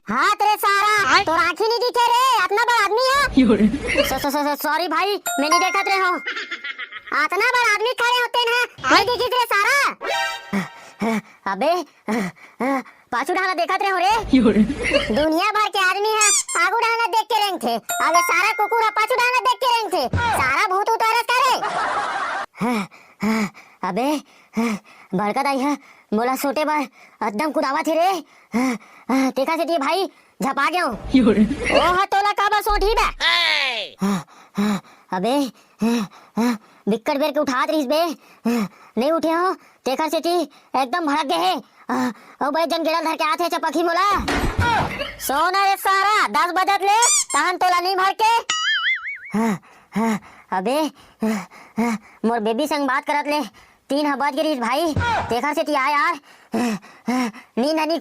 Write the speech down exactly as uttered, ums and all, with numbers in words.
हाथ रे सारा, तोर आँखी नहीं दिखे रे, अतना बड़ आदमी हे। Saw-, saw-, saw-, saw-, sorry भाई, मैं नहीं देखत रहे हूँ। अतना बड़ आदमी खड़े होते हैं, नहीं दिखिस रे सारा। अबे, पाछू डाहना देखत रहे हो रे। दुनिया भर के आदमी हे आगू डाहना देख के रेंगथे, अबे सारा कुकुर हे पाछू डाहना देख के रेंगथे। सारा भूत उतारत का रे? अबे, बड़का दाई हे, मोला सोटे बर एकदम कुदावत हे रे। तेखर सेती भाई झपा गेंव। ओ हा तोला काबर सोटही बे? अबे, बिक्कट बेर के उठात रहिस बे, नहीं उठे हो, तेखर सेती एकदम भड़क गे हे। ओ बे, जन गेड़ल धर के आथे चपकही मोला। सोना रे सारा, दस बजत ले तहन तोला नहीं भड़के। अबे, मोर बेबी संग बात करत ले तीन ह बज गे रहिस भाई, तेखर सेती आय यार। नींद ह नी